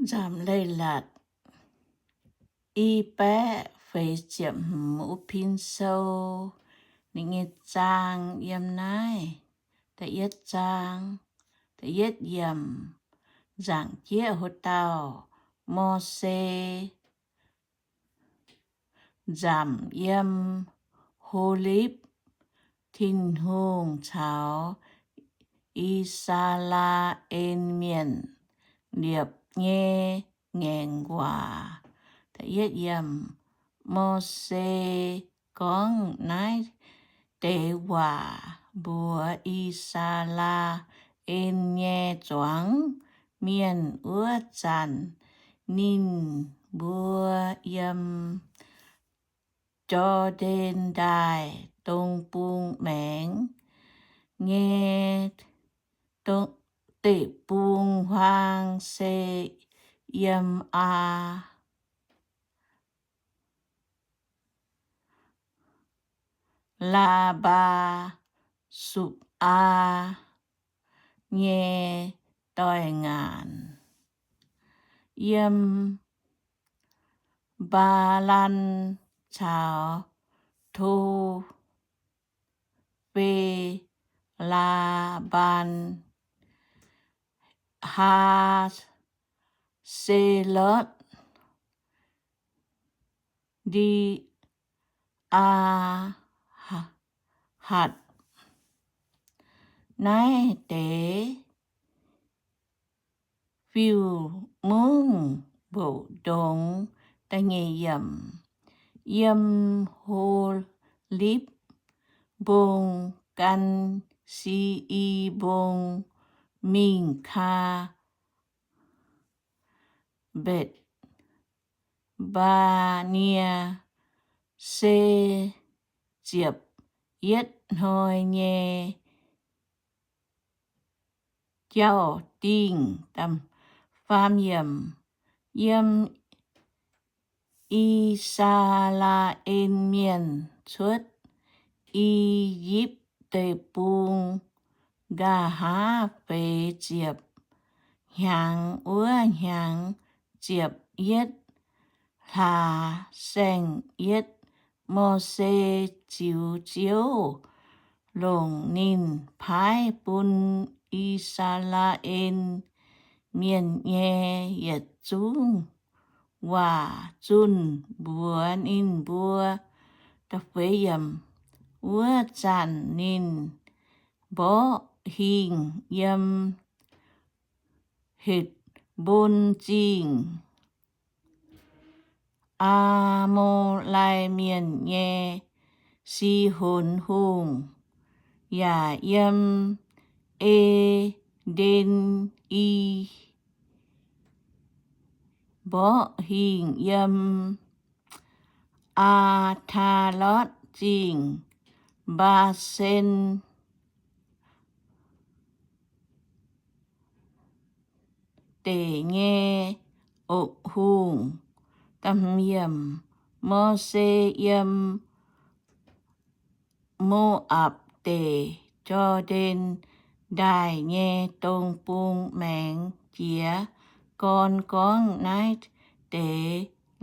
Nzamc Leiz-Latc i baeqv feix ziepc hmz wuov pin sou, ninh nyei zaang yiem naaiv. Da'yietv zaang, da'yietv yiemc, nzaangc jieqv hlo dauh, Mose. Nzamc yiem Holipv, Tin-Hungh caux I^saa^laa^en Mienh liepc nyei ngaengc waac. Mose gorngv naaiv deix waac mbuox I^saa^laa^en nyei zuangx mienh. Wuov zanc ninh mbuo yiem Jor^ndaen Ndaaih dong bung maengx nyei deic-bung-huaang se yiem Aa, Laa^mbaa, Supc^aa nyei doix-ngaanc, yiem Mbaa^lan caux To^fe^laa^mbaan, Haa^se^lotv, Ndi^aa^hatc. Naaiv deix fiuv-mungv mbouc ndongx. Da'nyeic yiemc, yiem Holipv Mbong gan Si^i Mbong mingh Kaa mbetc Mbaa^nie, se ziepc yietv hnoi nyei jauv-dingh. Faam yiemc, yiem I^saa^laa^en Mienh cuotv I^yipv Deic-Bung nqa'haav feix ziepc hnyangx, wuov hnyangx ziepc yietv hlaax saeng-yietv, Mose ziux Ziouv, longc ninh paaiv bun I^saa^laa^en Mienh nyei yietc zungv waac zunh mbuox ninh mbuo. Wuov zanc ninh mborqv hingh yiem Hetc^mbon Zingh, Aa^mo^lai Mienh nyei Si^honx Hungh, yaac yiem E^nden I mborqv hingh yiem Aa^taa^lotv Zingh, Mbaa^sen Deic nyei Oc Hungh. Mose yiem Mo^apc Deic, Jor^ndaen Ndaaih nyei dong bung maengx jiez gorn gorngv naaiv deix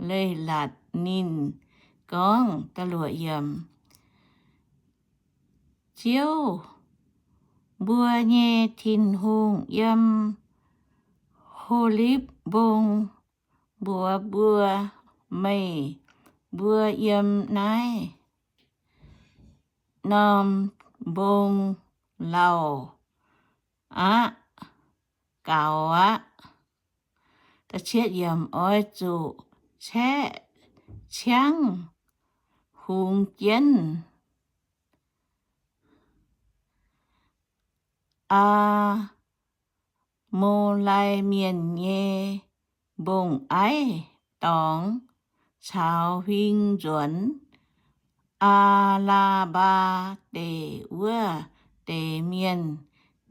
leiz-latc. Ninh gorngv, Ziouv, mbuo nyei Tin-Hungh, yiem Holipv Mbong mbuox mbuo, Meih mbuo yiem naaiv norm mbong lauh aqv, gaux aqv. Oix zuqc caeqv ciangv hungx jienv Aa^mo^lai Mienh nyei mbong-aiv dorngx caux huing nzuonx Aa^laa^mbaa Deic wuov deix mienh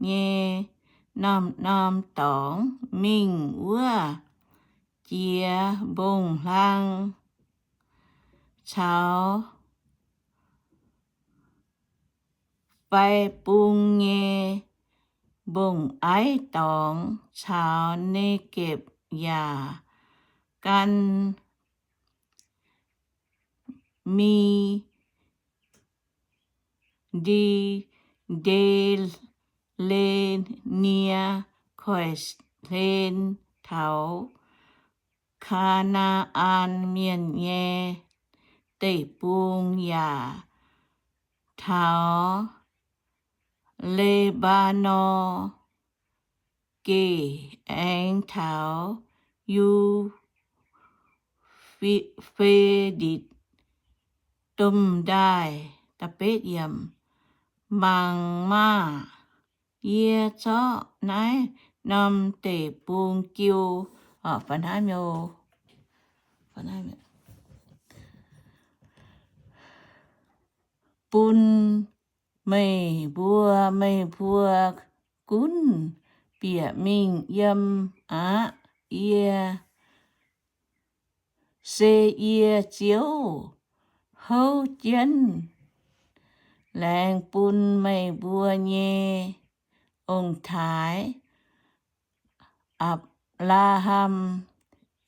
nyei norm-norm dorngx mingh wuov jiex mbong-hlang caux fai bung nyei mbong-aiv dorngx caux Ne^gepc yaac gan Mi- Nde- le nie koiv-hlen taux Kaa^naa^an Mienh nyei deic-bung yaac taux Le^mbaa^norn Gec aengx taux Yu- fe^ditc Domh Ndaaih. Mangc maah! Yie zorqv naaiv norm deic-bung jiu bun meih mbuo. Meih mbuo gunv bieqc mingh yiem aqv. Yie, se yie Ziouv, houv jienv laengz bun meih mbuo nyei ong-taaix, Apc^laa^ham,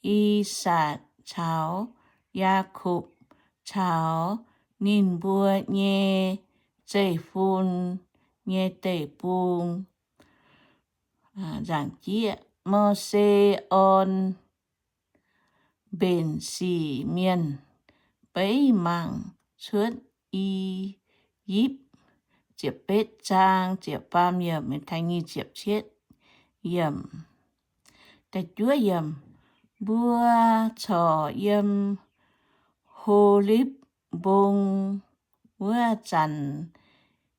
I^sakc caux Yaakopv caux ninh mbuo nyei zeiv-fun nyei deic-bung. Mose orn mbenc sic mienh beiv mangc cuotv I^yipv. Mbuo corc yiem Holipv Mbong wuov zanc,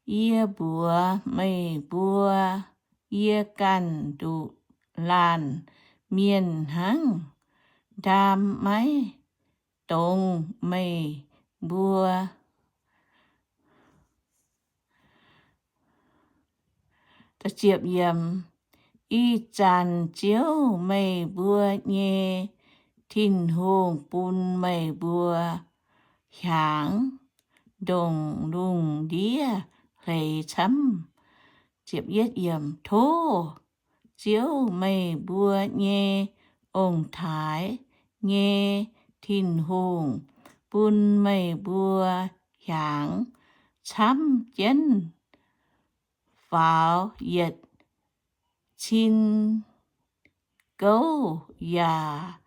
yie mbuox meih mbuo, yie ganh nduqc laanh mienh hnangv. Ndaam maiv dongz meih mbuo. Ih zanc Ziouv, meih mbuo nyei Tin-Hungh, bun meih mbuo hiaangx ndongc lungh ndiev hleix camv. Tov Ziouv, meih mbuo nyei ong-taaix nyei Tin-Hungh, bun meih mbuo hiaangx camv jienv faaux yietc cin gouv yaac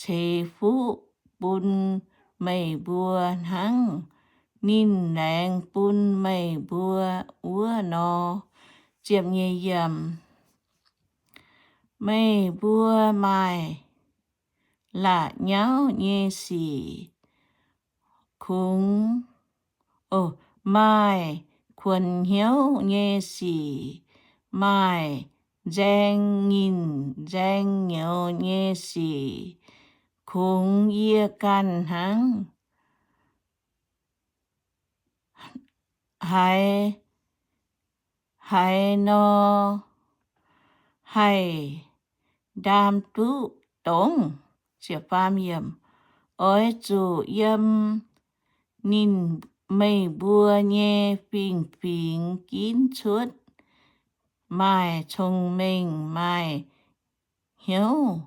ceix fuqv bun meih mbuo hnangv ninh laengz bun meih mbuo wuov nor. Meih mbuo maaih la'nyauv nyei sic, kungx, maaih kuonx hnyouv nyei sic, maaih nzaeng nyinh nzaeng nyouz nyei sic, kungx yie ganh hnangv. Haaix, haaix nor haih ndaam duqv dongz? Oix zuqc yiem ninh, meih mbuo nyei fingx-fingx ginv cuotv maaih cong-mengh, maaih hnyouv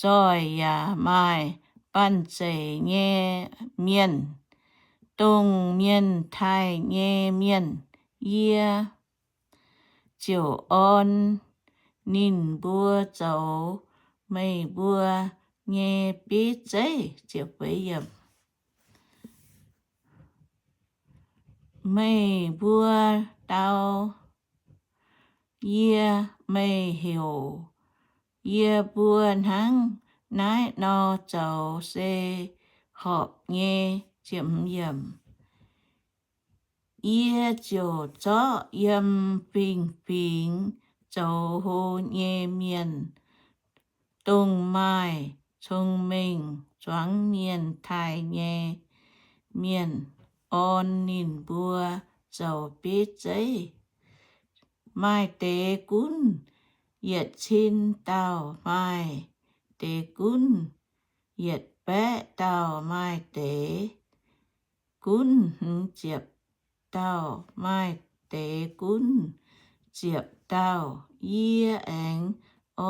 zoih yaac maaih banh zeic nyei mienh, dongh mienh taaih nyei mienh. Yie ziouc orn ninh mbuo zoux meih mbuo nyei bieiv zeiv. Meih mbuo dau yie, meih heuc yie mbuo hnangv naaiv nor zoux se horpc nyei. Yie ziouc zorqv yiem fingx-fingx zoux hlo nyei mienh, dongh maaih cong-mengh zuangx mienh taaih nyei mienh, orn ninh mbuo zoux bieiv zeiv. Maaih deix gunv yietc cin dauh, maaih deix gunv yietc baeqv dauh, maaih deix gunv hmz ziepc dauh, maaih deix gunv ziepc dauh yie aengx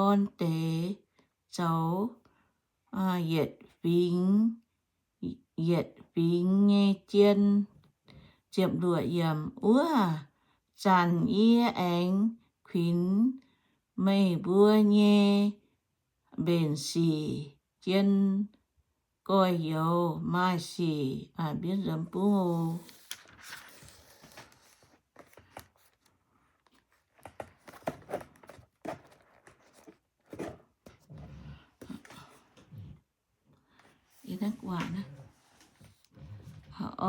orn deix zoux yietc fingx, yietc fingx nyei jien. Wuov zanc yie aengx kuinx meih mbuo nyei mbenc sic jien gorx-youz maaih sic.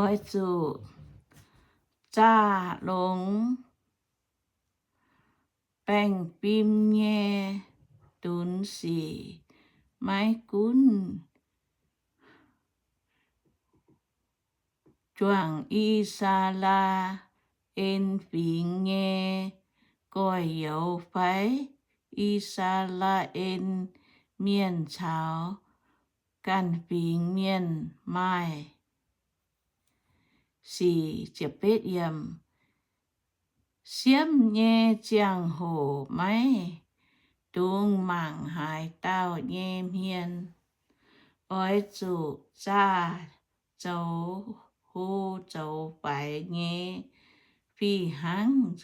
Oix zuqc zaah longx baengh fim nyei dunx sic, maiv gunv juangc I^saa^laa^en Fingx nyei gorx-youz fai I^saa^laa^en Mienh caux ganh fingx mienh maaih sic. Siemv nyei ziangh hoc maiv dungx mangc haaix dauh nyei hmien. Oix zuqc zaah zoux hlo zoux faix nyei fih hnangv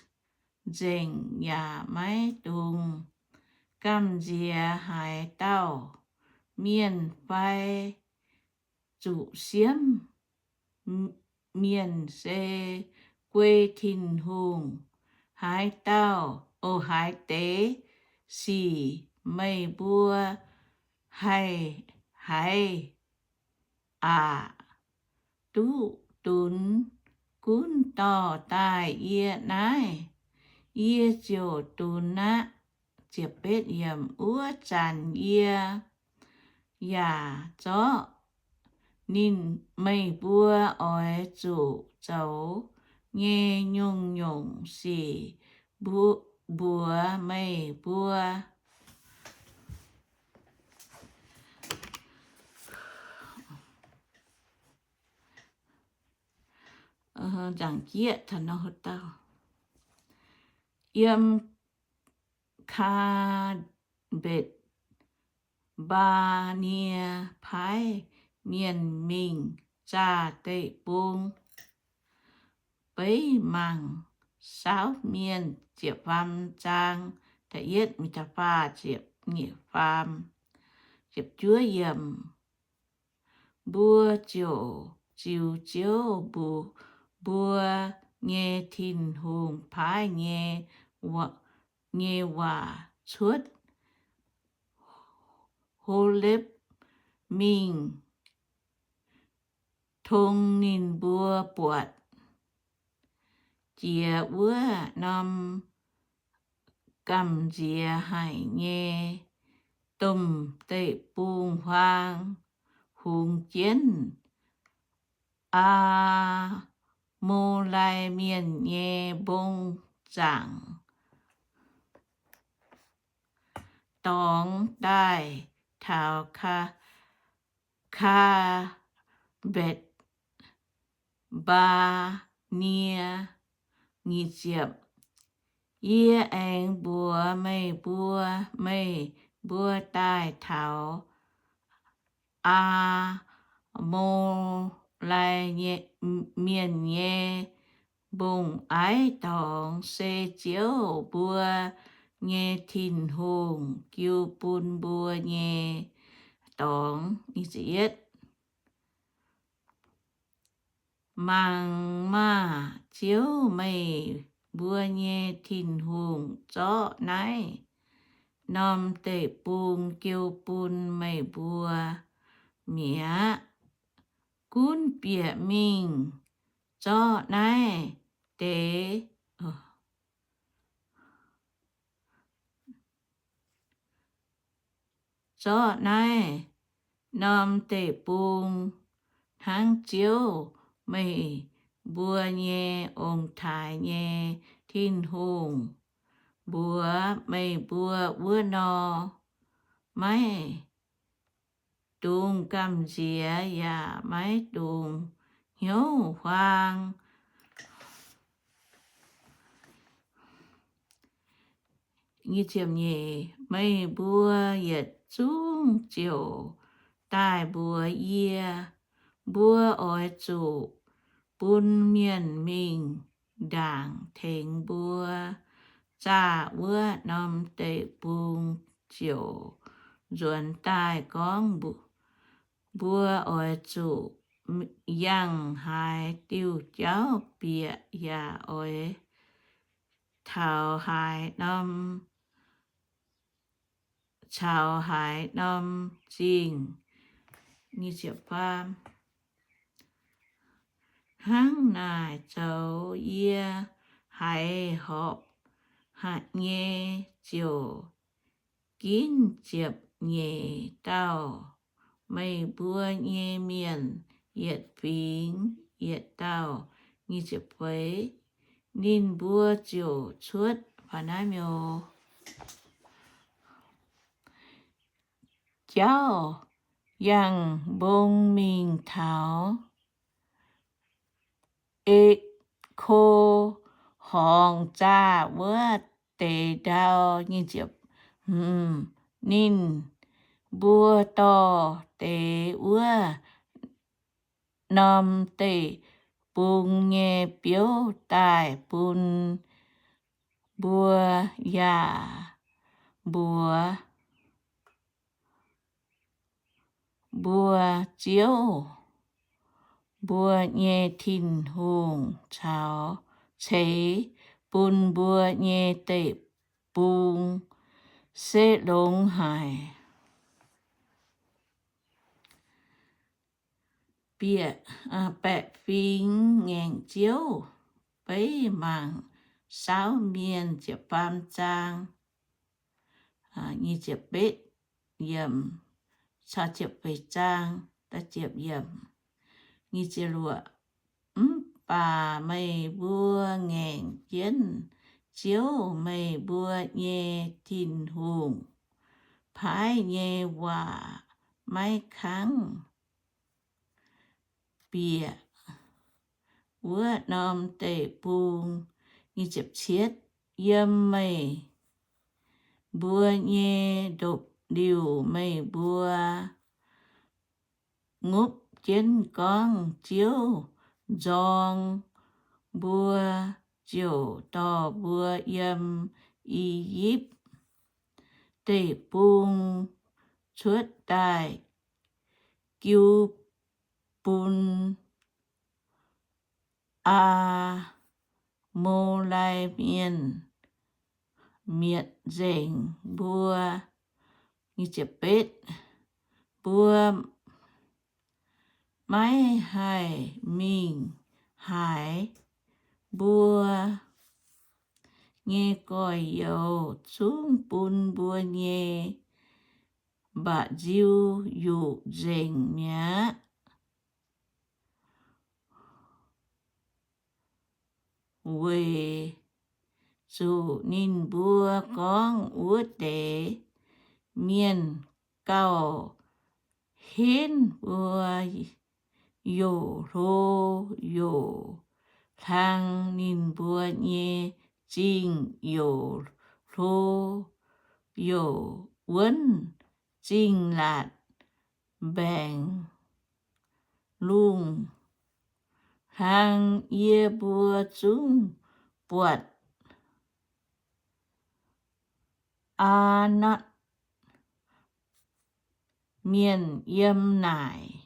nzengc, yaac maiv dungx gamh nziex haaix dauh mienh fai zuqc siemv mienh, se guei Tin-Hungh. Haaix dauh, o, haaix deix sic meih mbuo haih, haih aqc duqv dunx gunv dorh daaih yie naaiv, yie ziouc dunx aqv. Wuov zanc yie yaac zorqv ninh, meih mbuo oix zuqc zoux nyei nyungc-nyungc sic mbuox meih mbuo. Yiem Kaa^mbetc, Mbaa^nie paaiv mienh mingh zaah deic-bung, beiv mangc saauv mienh. Ziepc faam zaang, da'yietv mingh da'faah, ziepc nyeic faam, ziepc juov yiemc. Mbuo ziouc ziux Ziouv mbuo nyei Tin-Hungh paaiv nyei, nyei waac cuotv Holepv mingh, tong ninh mbuo buatc jiex wuov norm gamh nziex haic nyei domh deic-bung-huaang, hungx jienv Aa^mo^lai Mienh nyei mbong zaangc dorngx daaih taux Kaa Kaa^mbetc, Mbaa^nie. Yie aengx mbuox meih mbuo, meih mbuo daaih taux Aa^mo^lai Mienh nyei mbong-aiv dorngx, se Ziouv mbuo nyei Tin-Hungh jiu bun mbuo nyei dorngx. Mangc maah! Ziouv, meih mbuo nyei Tin-Hungh, zorqv naaiv norm deic-bung jiu bun meih mbuo mi'aqv. Gunv bieqc mingh zorqv naaiv deix zorqv naaiv norm deic-bung, hnangv Ziouv, meih mbuo nyei ong-taaix nyei Tin-Hungh, mbuox meih mbuo wuov nor. Maiv dungx gamh nziex yaac maiv dungx hnyouv huaang. Meih mbuo yietc zungv ziouc daaih mbuox yie, mbuo oix zuqc bun mienh mingh ndaangc tengx mbuo zaah wuov norm deic-bung ziouc nzuonx daaih gorngv, mbuo oix zuqc yangh haaix diuh jauv bieqc yaac oix taux haaix norm, caux haaix norm zingh. Hnangv naaic zoux yie haiz horpc nyei ziouc ginv ziepc nyeic dauh meih mbuo nyei mienh yietc fingx yietc dauh. Ninh mbuo ziouc cuotv jauv yangh mbong mingh taux E^ko Horngz zaah wuov deix ndau. Ninh mbuo dorh deix wuov norm deic-bung nyei biouv daaih bun mbuo yaac mbuox mbuo, Ziouv, mbuo nyei Tin-Hungh, ceix bun mbuo nyei deic-bung se longx haic. Bieqc, baeqc fingx ngaengc Ziouv, beiv mangc saauv mienh. Ziepc faam zaang, nyic ziepc betv yiemc, caux ziepc feix zaang, da'ziepc yiemc. Mv baac meih mbuo ngaengc jienv Ziouv, meih mbuo nyei Tin-Hungh, paaiv nyei waac maiv kangv bieqc wuov norm deic-bung. Yiem meih mbuo nyei ndopv-liuh meih mbuo ngopv jienv gorngv, Ziouv nzorng mbuo, ziouc dorh mbuo yiem I^yipv Deic-Bung cuotv daaih, jiu bun Aa^mo^lai Mienh mietc nzengc mbuo. Mbuo maiv haih mingh haaix. Mbuo nyei gorx-youz zungv bun mbuo nyei mba'nziu yuqc nzengc mi'aqv, weic zuqc ninh mbuo gorngv, Wuov deix mienh gauh henv mbuo, youc hlo youc hlang ninh mbuo nyei zingh, youc hlo youc wuonv zingh laatc mbaengx lungh hlang. Yie mbuo zungv buatc Aa^natc Mienh yiem naaic.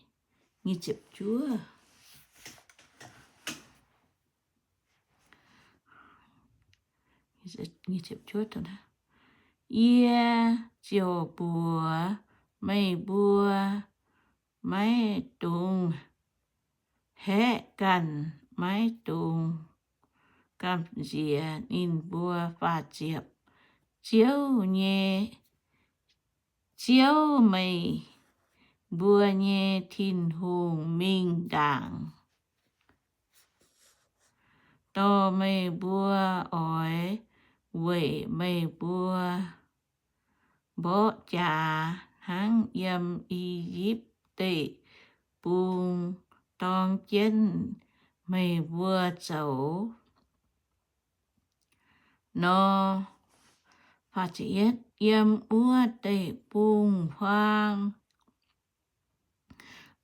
Yie ziouc mbuox meih mbuo, Maiv dungx haeqv ganh, maiv dungx gamh nziex ninh mbuo. Faah ziepc, Ziouv nyei, Ziouv meih mbuo nyei Tin-Hungh mingh ndaangc, dorh meih mbuo oix weic meih mbuo mborqv jaax hnangv yiem I^yipv Deic-Bung dorng jienv meih mbuo zoux nor. Yiem wuov deic-bung-huaang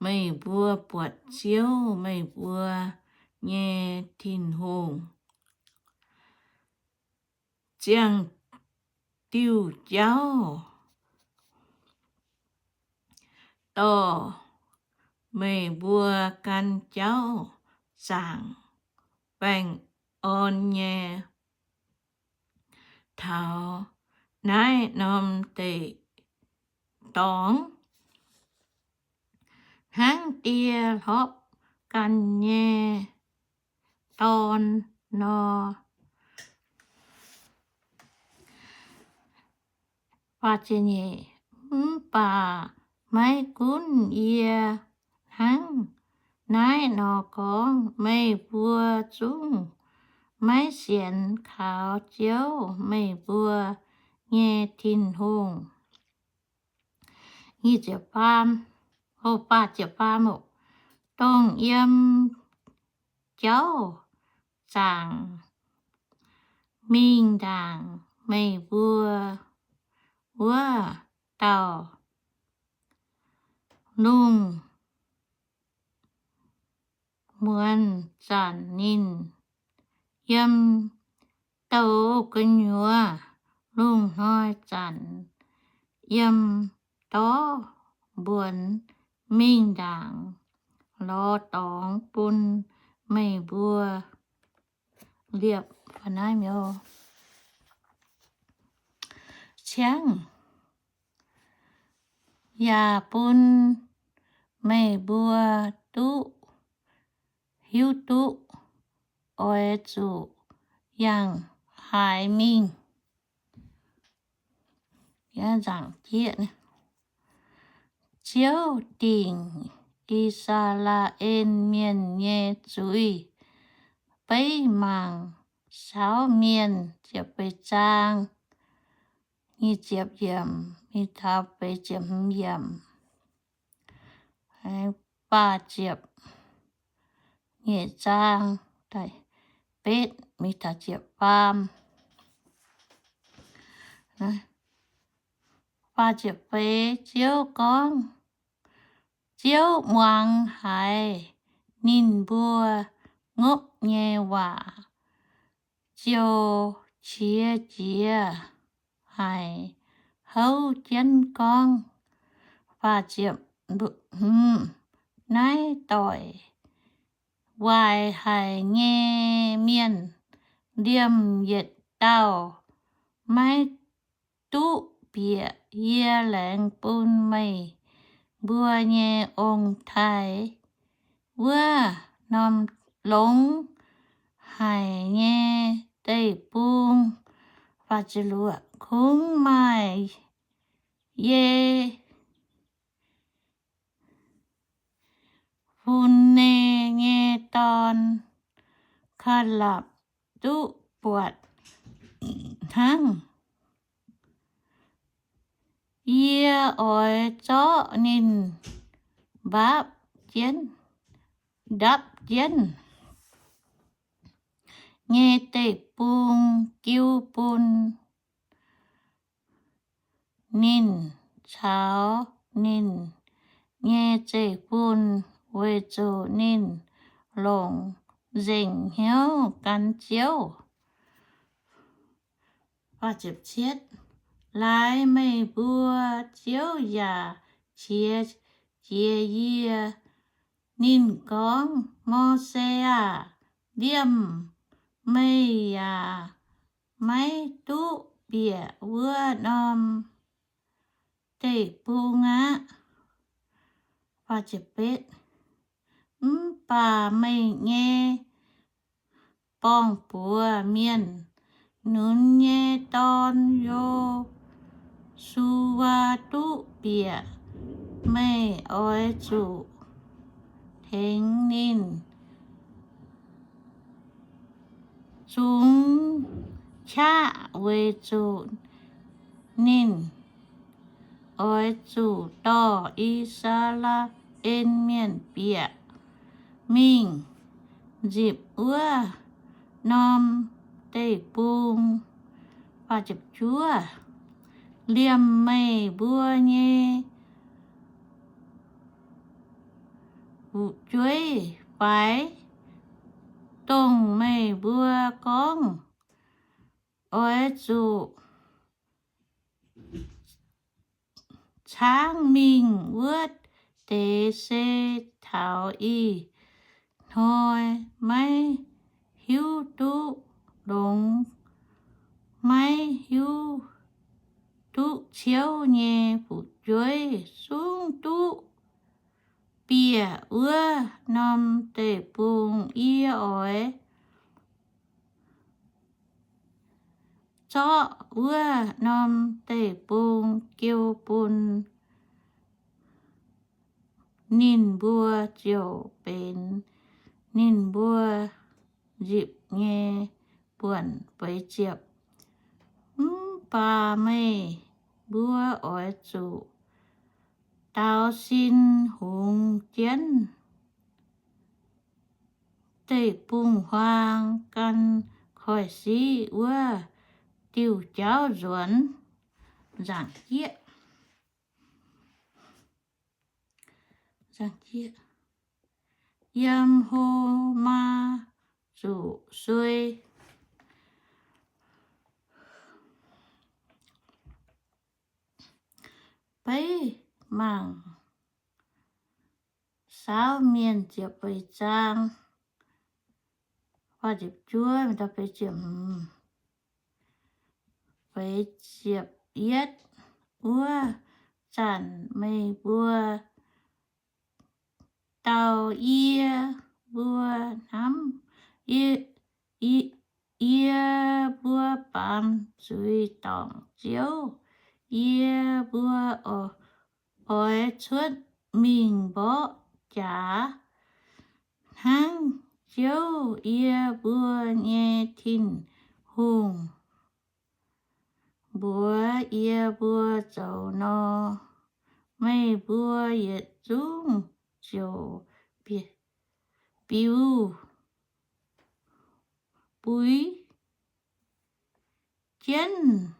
meih mbuo buatc Ziouv, meih mbuo nyei Tin-Hungh, ziangh diuh jauv dorh meih mbuo gan jauv zaangc baengh orn nyei taux naaiv norm deic-dorngx, hnangv die hlorpv ganh nyei dorn nor. Mv baac maiv gunv yie hnangv naaiv nor gorngv, meih mbuo zungv maiv sienx kaux Ziouv, meih mbuo nyei Tin-Hungh. Dongh yiem jauv zaangc mingh ndaangc meih mbuo wuov dauh lungh muonz zanc ninh yiem douc gu'nyuoz, lungh hnoi zanc yiem dorv mbuonx mingh ndaangc lorz dorngx bun meih mbuo liepc. Ciangv yaac bun meih mbuo duqv hiuv duqv oix zuqc yangh haaix mingh. Ziouv dingc I^saa^laa^en Mienh nyei zuiz beiv mangc Saauv Mienh ziepc feix zaang, nyic ziepc yiemc mingh taux feix ziepc hmz yiemc. Faah ziepc nyeic zaang, betv mingh taux ziepc faam. Faah ziepc feix, Ziouv gorngv, Ziouv muangx haiz ninh mbuo ngopv nyei waac, ziouc qiex jiez haic, houv jienv gorngv, Naaiv doic waaic haic nyei mienh, liemh yietc dauh maiv duqv bieqc yie laengz bun meih mbuo nyei ong-taaix wuov norm longx haic nyei deic-bung. Kungx maaih Ye- fun^ne nyei dorn, Kaalapc, duqv buatc hnangv. Yie oix zorqv ninh mbaapv jienv, ndapv jienv nyei deic-bung jiu bun ninh caux ninh nyei zeiv-fun, weic zuqc ninh longc nzengc hnyouv gan Ziouv. Laaix meih mbuo, Ziouv yaac qiex jiez yie. Ninh gorngv, Mose aah! Liemh meih yaac maiv duqv bieqc wuov norm deic-bung aqv. Mv baac meih nyei borng-buoz mienh, Nun nyei dorn, Yo^su^waa, duqv bieqc. Meih oix zuqc tengx ninh zungx qaqv, weic zuqc ninh oix zuqc dorh I^saa^laa^en Mienh bieqc mingh nzipc wuov norm deic-bung Liemh meih mbuo nyei fu'jueiv faix, dongh meih mbuo gorngv, Oix zuqc caangv mingh wuov deix se taux ih hnoi maiv hiuv duqv longx, maiv hiuv duqv ciouv nyei fu'jueiv zungv duqv bieqc wuov norm deic-bung. Yie oix zorqv wuov norm deic-bung jiu bun ninh mbuo, ziouc benx ninh mbuo nzipc nyei buonc. Feix ziepc. Mv baac meih mbuo oix zuqc daaux sin hungx jienv deic-bung-huaang gan koiv-siqv wuov diuh jauv nzuonx. Nzaangc jieqv, nzaangc jieqv, yiem hlo maa zuqc suei. Beiv mangc Saauv Mienh ziepc feix zaang, feix ziepc juov, feix ziepc hmz, feix ziepc yietv. Wuov zanc meih mbuo dau yie mbuo hnamv, yie, yie, yie mbuo baamz zuiz dorngc Ziouv. Yie mbuo oix cuotv mingh mborqv jaax hnangv Ziouv yie mbuo nyei Tin-Hungh mbuox yie mbuo zoux nor. Meih mbuo yietc zungv ziouc biux buix jienv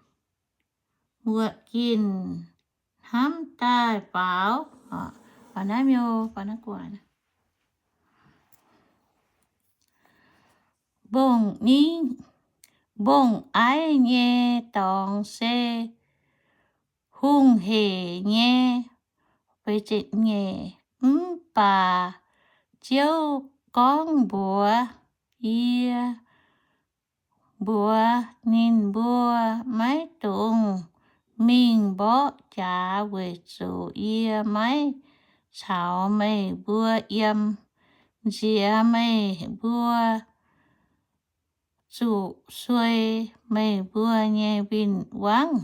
muotc ginc hnamv daaih faaux. Mbong-aiv nyei dorngx se hungh heic nyei. Mv baac Ziouv gorngv mbuox yie, mbuox ninh mbuo, Maiv dungx mingh mborqv jaax, weic zuqc yie maiv caux meih mbuo yiem. Nziex meih mbuo zuqc suei meih mbuo nyei win-wangv.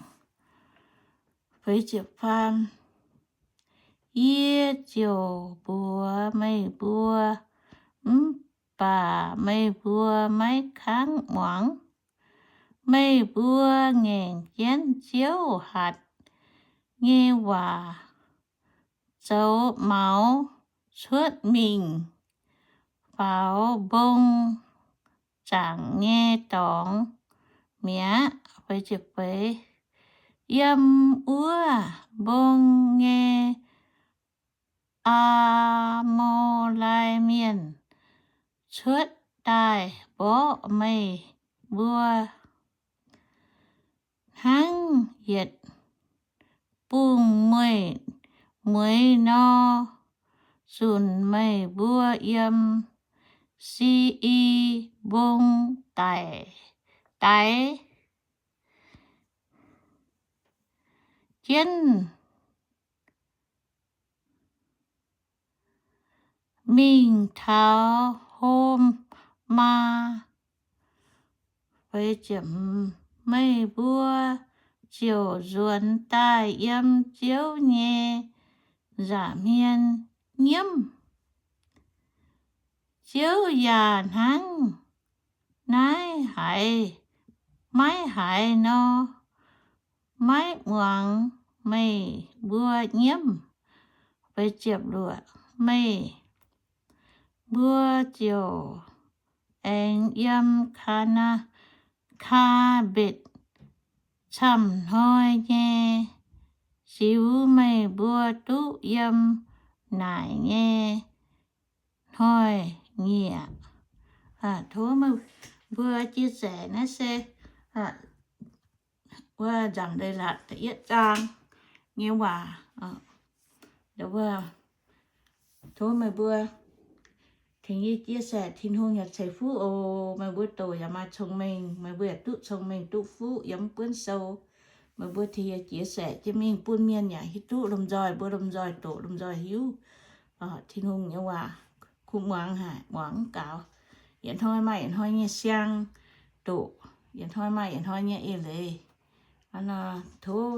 Yie ziouc mbuox meih mbuo, mv baac meih mbuo maiv kangv muangx. Meih mbuo ngaengc jienv Ziouv hatc nyei waac zoux maux cuotv mingh faaux mbong zaangc nyei dorngx mi'aqv. Yiem wuov mbong nyei Aa^mo^lai Mienh cuotv daaih mborqv meih mbuo hnangv yietc bung mueiz-mueiz nor, zunc meih mbuo yiem Si^i Mbong daix jienv mingh taux Homaa. Meih mbuo ziouc nzuonx daaih yiem Ziouv nyei nza'hmien nyiemv. Ziouv yaac hnangv naaiv haiz, maiv haiz nor, maiv muangx meih mbuo nyiemv. Meih mbuo ziouc aengx yiem Kaa^naa, Kaa^mbetc camv hnoi nyei ziux meih mbuo duqv yiem naaic nyei hnoi-nyieqc. Tov meih mbuo chia sẻ naaiv se wuov Nzamc Leiz-Latc da'yietv zaang nyei waac. Tov meih mbuo tengx yie chia sẻ, Tin-Hungh yaac ceix fuqv oc. Meih mbuo doqc yaac maaih cong-mengh, meih mbuo yaac duqv cong-mengh duqv fuqv yiem buonv sou. Meih mbuo tengx yie chia sẻ jienv mingh bun mienh yaac hiuv duqv lomh nzoih, mbuo lomh nzoih doqc lomh nzoih hiuv Tin-Hungh nyei waac. Kuv muangx haic, muangx mv gaux. Yietc hnoi maaih yietc hnoi nyei siang doqc, yietc hnoi maaih yietc hnoi nyei eix leiz. Tov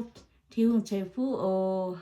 Tin-Hungh ceix fuqv oc.